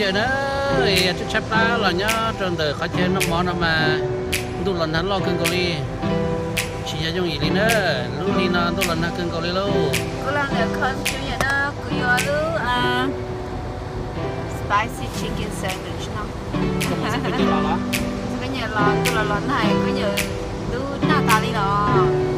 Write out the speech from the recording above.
Yawm na, yog tshab plab los nyob rau ntawm qhov chaw noj mov no mas ntuj los nag loj kawg nkaus li. Tsis yog yooj yim li na, lub hli no ntuj los nag kawg nkaus li lauj. Kuv los ntawm Cub Junior na, kuv yuav lub spicy chicken sandwich no. Kuv nyiam los ntuj los los nag, kuv nyiam lub nag tas li los.